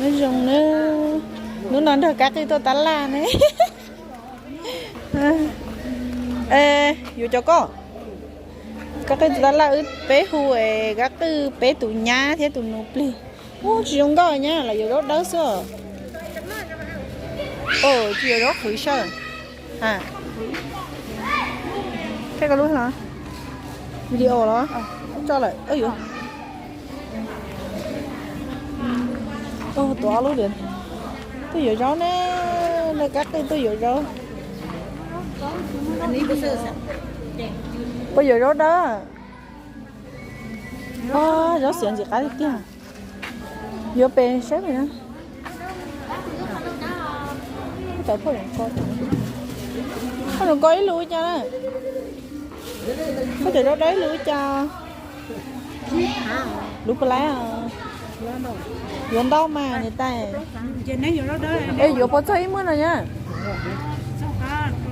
Nyob zoo na, hnub no nrog Kab Qij tuaj tab laj ne. Yuav cov koj. Kab Qij tuaj tab laj, wb peb hu es Kab Qij peb tus nyab thiab tus nus plig. Ub, tsis zoo nkauj nyab, lawv yuav zaub dawb xwb. Tsis yuav zaub qhwv saib. Video los tso lawm yuav. Tuav ob lub diam. Tuaj yuav zaub ne, nrog Kab Qij tuaj yuav zaub. Puas yuav zaub dawb? Zaub xiav ntxim qab tiag tiag. Yuav pes saib pes na. Phauj, nws koj ib lus ua cas na? Koj cov zaub dawb ib lus ua cas? Lub puas laib? Yuav ntau mas niam tais. Es yuav puas txog ib muag no nyab?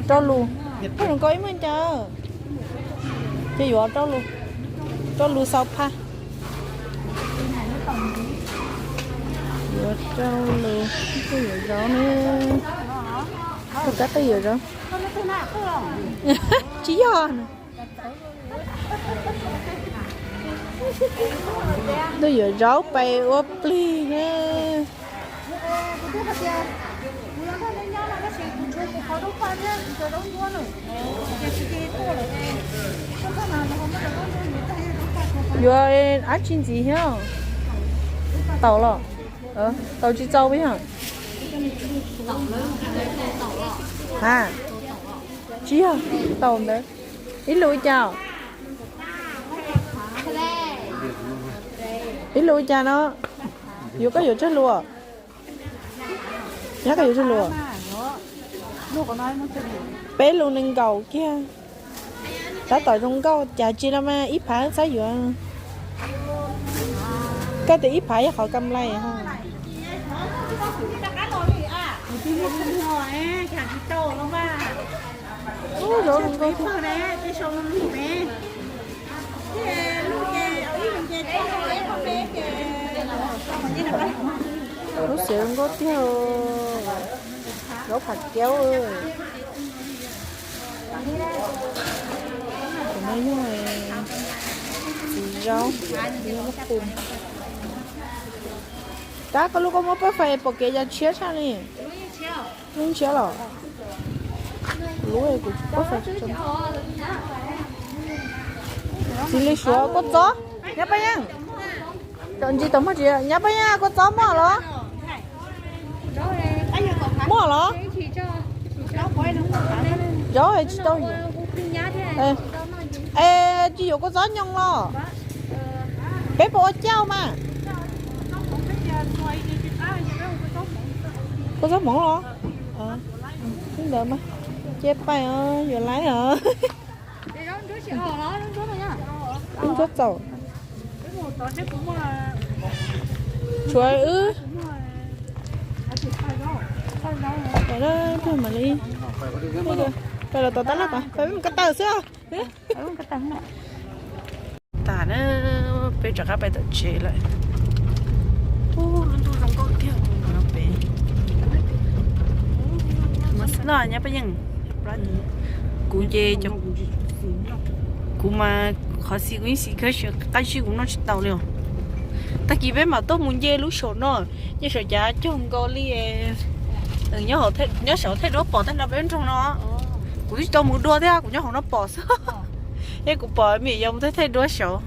Rau lus. Phauj, nws koj ib muag cas? Ces yuav rau lus, rau lus xaus phaj. Yuav rau lus, yuav zaub ne. Tus Kab Qij yuav zaub. Tsis yog. Tuaj yuav zaub pes ua plig na. Yuav dab tsi ntxiv thiab? Taus los? Taus tsis txaus yog? Ha, tsis yog, taus ntawd. Ib lus cas? Ib lus cas no? Yuav koj yuav tsawg lus? Nyab, koj yuav tsawg lus? Peb lus nees nkaum kiag. Tab tom zoo nkauj cas tsis los mas ib phav xav yuav. Koj tias ib phav yog qhov kam lais. Zaub zoo nkauj tiag. Lub xiav zoo nkauj tiag. Zaub phav kiaub. Tus no yog txiv zaub, yog lub qus. Tab koj lub koj muab pab fais pom kev cas tshiab tshaj li. Lub tshiab los? Lub kuv tsis pab fais tsis tau. Txiv li suav kua txob, nyab Paj Yeej. Tau ntsis tau muaj tsis, nyab Paj Yeej, kua txob muaj los? Muaj los? Zaub tsis tau. Es tsis yuav kua txob nyoos los? Peb puas ua cauj mas? Kua txob hmoov los? Ntawd mas cia pais os, yuav laib os. Ntsuab txaus. Tshuav wb. Pais los tom tab laj, pais peb mus ko taw xwb. Tas na, peb rov qab pais tom tsev lawm. Ub, lub ntuj zoo nkauj tiag no pem. No nyab Paj Yeej, kuv nce, kuv mas qhov xis kuv yeej xis kawg, qab zib kuv noj tsis tau li os. Tag kis peb mam tuaj mus nce lub saum no, nce saum cav cog nkaus li. Nyob saum thaij duab pom tag no peb nroog no. Kuv twb tsis tau mus dua thiab, kuv nyob hauv no pom xwb. Es kuv pom me nyuam yaus mus thaij duab saud.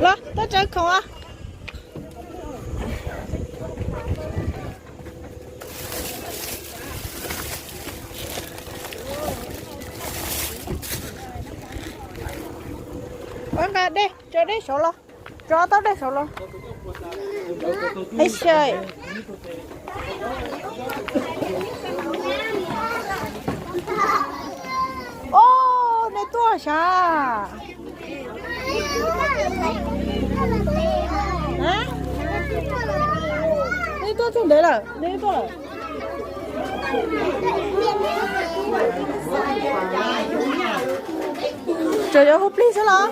Los, tuaj tsaws khoom os. Ua nqa dej, tso dej saud los, tso tau dej saud los. Ib sai. Os, nej tuaj sav? Nej tuaj txog ntev lawm, nej tuaj lawm. Tseem yuav hu plig xwb los?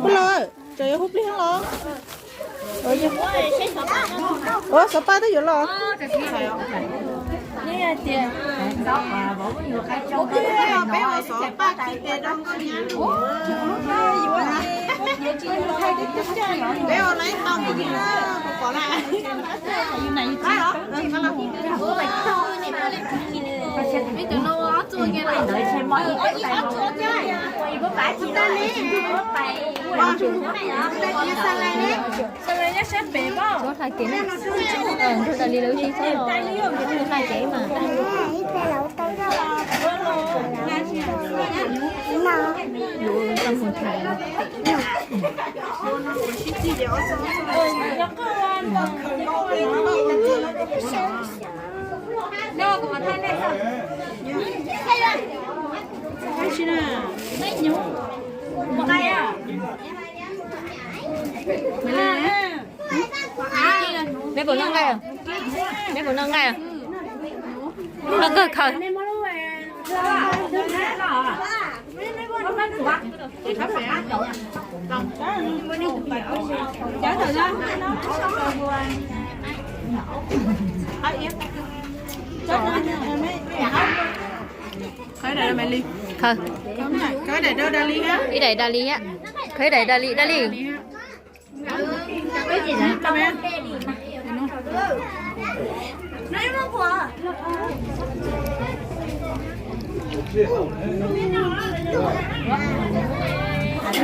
Hu los, tseem yuav hu plig xwb los? Ua xov paj twb yuav los. Kuv hais tias nrog Dalis lawv ua si txhob los, hlais kev mas. Yus tau mus tham. Neb puas noj nqaij? Neb puas noj nqaij? Noj kawg khaws. Khaws. Ib daim Dalis, khaws ib daim Dalis, Dalis.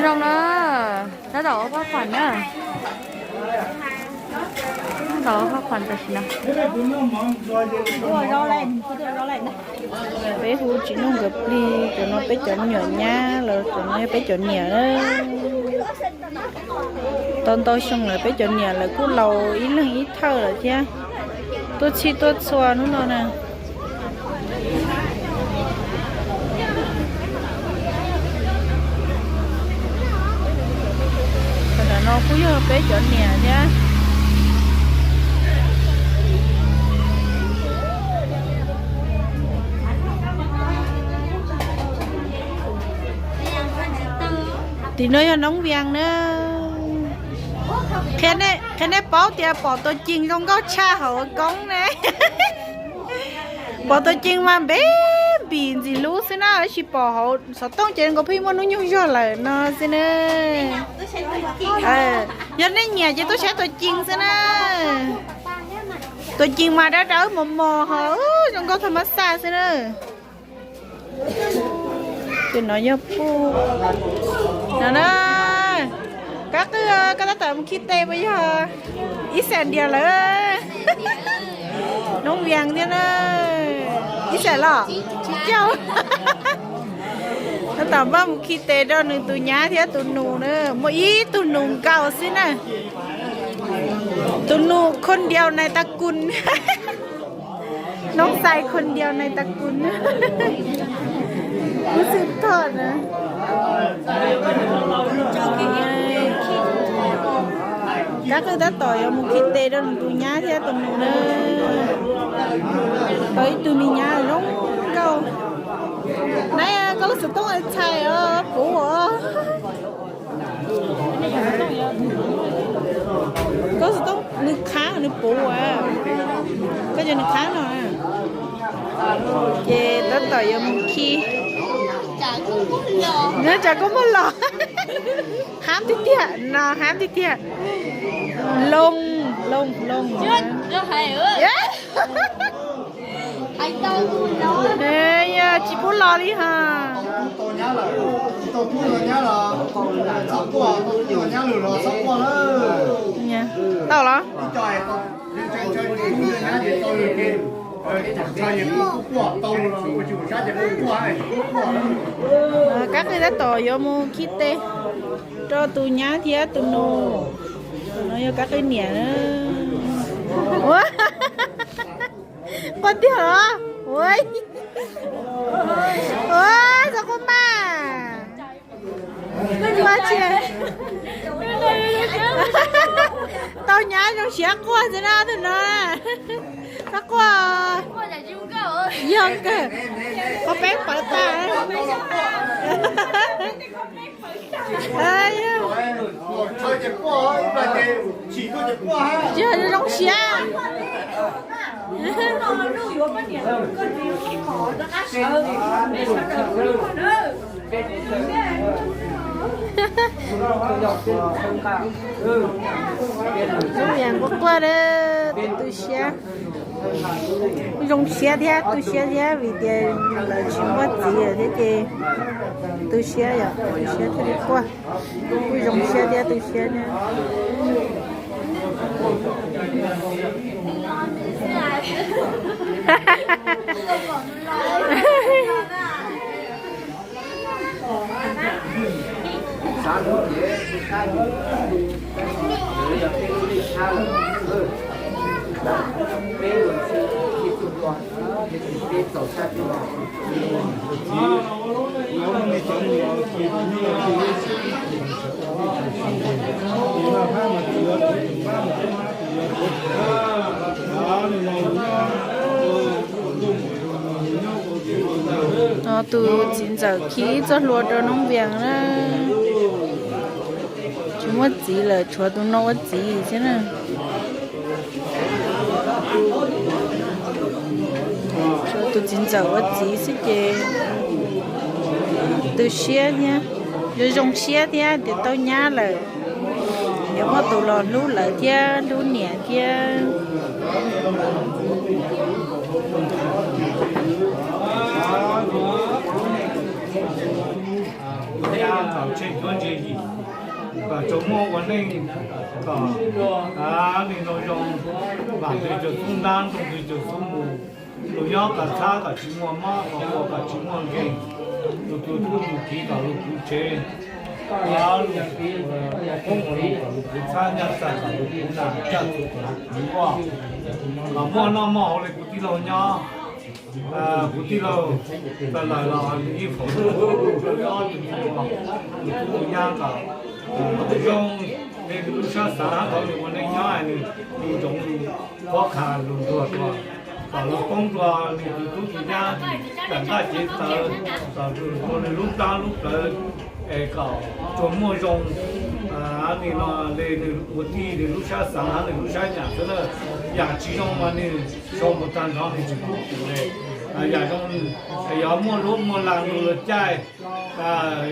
Zoo na, tab tom ua phaj khuam na. Tab tom ua phaj khuam tam sim no. Peb hu tsis nug nkawd plig, cov no peb cov me nyuam nyab los cov no yog peb cov niam. Tau ntau xyoo lawm, peb cov niam lawv kuj laus ib leeg ib thawj lawm thiab. Tuaj txhij tuaj txhua hnub no na. Tam sim no kuj yog peb cov niam thiab. Tim no yog Noob Vias na. Qhia nej paub tias pom tus cees zoo nkauj tshaj hauv koob ne. Pom tus cees mas npe npis ntxim hlub xwb na, tab sis pom hauv xov tooj ces nkaus pheej muaj hnub nyoog zog lawm no xwb na. Yog nej nyiam ces tuaj saib tus cees xwb na. Tus cees mas dawb dawb mos mos ho zoo nkauj thas mas xaj xwb na. Tus no yog Puj no na. Kab Qwj, koj tab tom mus khi tes puas yog? Ib xam dias lawm. Noob Vias thiab na. Ib xam los? Tsis coj. Tab tom npaj mus khi tes rau nws tus nyab thiab tus nus na. Muaj ib tug nus nkaus xwb na. Tus nus khon diaus nais tas kus. Noob xais khon diaus nais tas kus. Kuv xwb thoj na. Kab Qwj tab tom yuav mus khi tes rau nws tus nyab thiab tus nus na. Tau ib tug me nyab zoo nkauj. Nab, koj lub xov tooj txhais os, puv os. Koj xov tooj nws qhab nws puv as. Koj cov nws qhab no. Ces tab tom yuav mus khi. Nws tsam koj muaj los. Hab tiag tiag no, hab tiag tiag. Loo, loo, loo. Yog tsis pub los li ha. Tau los? Kab Qwj tab tom yuav mus khi tes rau tus nyab thiab tus nus. No yog Kab Qwj niam. Quaj tiag los? Ua, txhob quaj mas. Tau nyab zoo siab quaj xwb na tus no. Rab quaj. Yog kawg, qhov peb pawv tas. Yog zoo siab. Lub yam quaj quaj, tu siab. Kuj zoo siab thiab tu siab thiab vim tias lawv tsis muaj txiv lawm thiab ces tu siab yom, tu siab thiaj li quaj. Kuj zoo siab thiab tu siab thiab. Tus txiv ntxawm khi txoj hlua rau Noob Vias na. Tsis muaj txiv lawm, tshuav tus no ua txiv xwb na. Tshuav tus txiv ntxawm ua txiv xwb ces tu siab thiab, yuav zoo siab thiab tias tau nyab lawm, yuav muaj tus los hlub lawv thiab hlub niam thiab. Tus nyab kom tsheej cuab ntse yim, kom tsuas muaj ua neej kom li no zoo, vam ntws cov xub ntab, nroo ntws cov xub mus, tus nyob kom txhab kom tsis muaj mob, ua kom tsis muaj nkeeg, tus tus tub tus kiv kom lug puv tsev, ua poob ua lug kom lug puv txhab, nyaj txag kom lug puv nas, tsaj txhu kom lug puv nkuaj, kom muaj noj muaj haus li kuv tij laug nyob. Kuv tij laug tawm lawm los ib fom tus tub tus nyab kom zoo, nws lub sab xav hab thaum nws ua neej nyob nws lug ntsoov lug qhuab qha lug ntuag dua, kom lug poob dua nws tus tub tus nyab, kom nqaj cev tawv, kom nws lub ntaab lub plawv es kom tsuas muaj zoo li no, le nws ua tij nws lub sab xav hab nws lub sab nyam xwb na. Yam tsis zoo mas nws sau mus tag nrho nws tsis pub kuv le. Yam zoo, yog muaj luab muaj la nrug luag caij,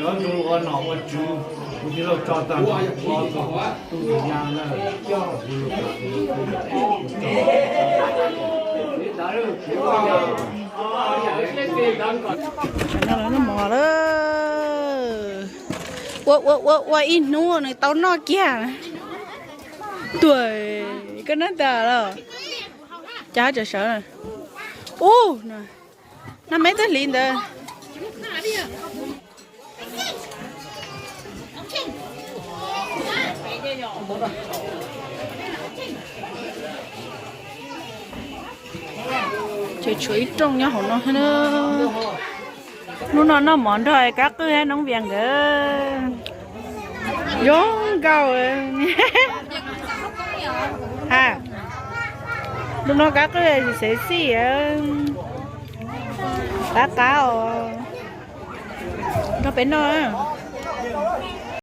yog nrug ua nom ua tswv, kuv tij laug tso tag nrho ua tug tub tug nyab na. Ua ua ua ua ib hnub nws tau noj kiag. Tuaj, koj noj tas los? Cas tsam sawv na. Ub, noj me twb hliv ntawd. Ces tshuav ib rooj nyob hauv no thiab na. Hnub no noj mov nrog Kab Qwj hab Noob Vias nkawd. Zoo nkauj. Ha, hnub no Kab Qwj xev xij, qab qab os. Nrog peb noj.